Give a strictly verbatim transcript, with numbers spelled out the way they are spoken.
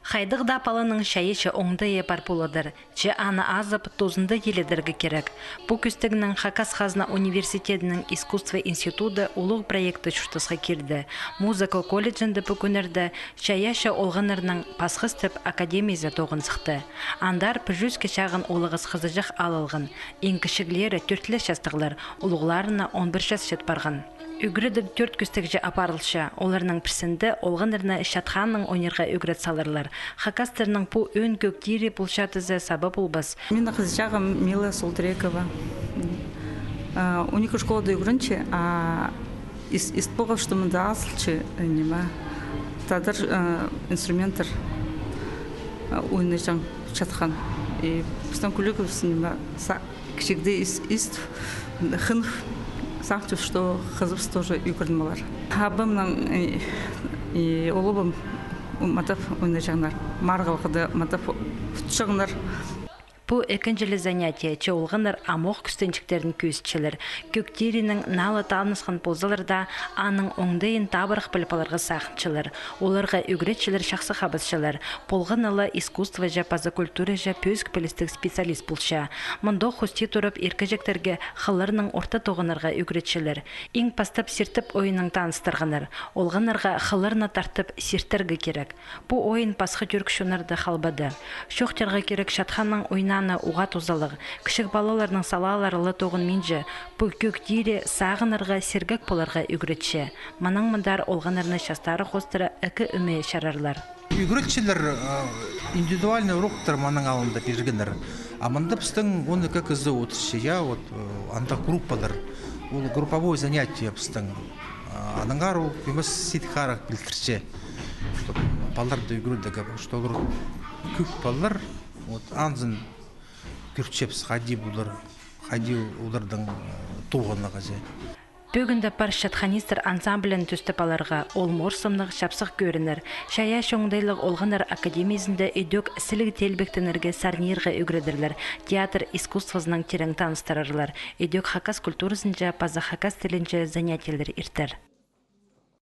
Хайдағ даа паланың чайаачы оңдайы пар поладыр, че аны азып, тузында иледерге кирек. Пу кӧстегнең Хакас хазна университедінің искусство институты улуғ проектті чуртасха кирді. Музыка колледжінде пу кӱннерде чайаачы олғаннарның «Пасхыс» тіп академиязы тоғын сыхты. Андар пір чӱске чағын улуғ хызыҷах алылған. Иң кічіглері тӧрт ле частығлар, улуғларына он пір час чит парған. Ӱгредіг тӧрт кӧстегҷе апарылча, оларның пірсінде олғаннарны чатханнаң ойнирға ӱгрет саларлар. Хакастарның пу ӧӧн кӧг тири полчатызы саба полбас. Минің хызыҷағым Мила Султрекова. М, а, он ікі школада ӱгренче, а ис-, ист полғам, что мында азылча, э, ниме, тадар, э, инструменттер, э, ойнаҷаң чатхан. И пістің кӱлігібіс, ниме, са-, кічігде ис-, ист, хынып, сағынчам, что хызыбыс тоже ӱгреніп алар. Абамнаң и, и улуғым мындап ойнаҷаңнар, марығлығда мындап утчаңнар. Пу ікінҷіле занятие, че олғаннар амох кӱстенҷіктерін кӧзітчелер. Кӧг тиринең наа ла танысхан ползалар даа, аның оңдайын табырах піліп аларға сағынчалар. Оларға ӱгретчілер чахсы хабысчалар. Полған ла искусствоҷа паза культураҷа пӧзік пілістіг специалист полча. Мындох хости турып, иркеҷектерге хылларнаң орта тоғынарға ӱгретчелер. Иң пастап сиртіп ойыннаң таныстырғаннар. Олғаннарға хылларны тартып сиртерге кирек. Пу ойын пасха тӱрк чоннарда халбады. Чоохтирға кирек, чатханнаң ойнааны уғаа тузалығ. Кічіг палаларның салаалары ла тоғынминча, пу кӧг тири сағынарға, сергек поларға ӱгретче. Мынаң мындар олғаннарны частары хоостыра ікі ӧме чарарлар. Ӱгретчілер, э, индивидуальный уроктар мының алнында пиргеннер. А мында пістің он ікі кізі одырча, я, вот, э, андағ группалар. Ол групповое занятие пістің. А, аннаңар ол кӧмес сидік харах пілдірче, чтоб палаларды ӱгредерге, потому что олар кӧп палалар, вот, анзын кӧрчебіс, хайди полар, хайди оларның, э, тоғынығы че. Пӧгінде пар «Чатханистер» ансамблін тӧстеп аларға, ол морсымнығ, чапсых кӧрінер. Чайаачы оңдайлығ олғаннар академиязында ідӧк сіліг теелбектенерге, сарнирға ӱгредерлер. Театр искусствозынаң тирең таныстырарлар. Ідӧк хакас культуразынҷа паза хакас тілінҷе занятиелер иртер.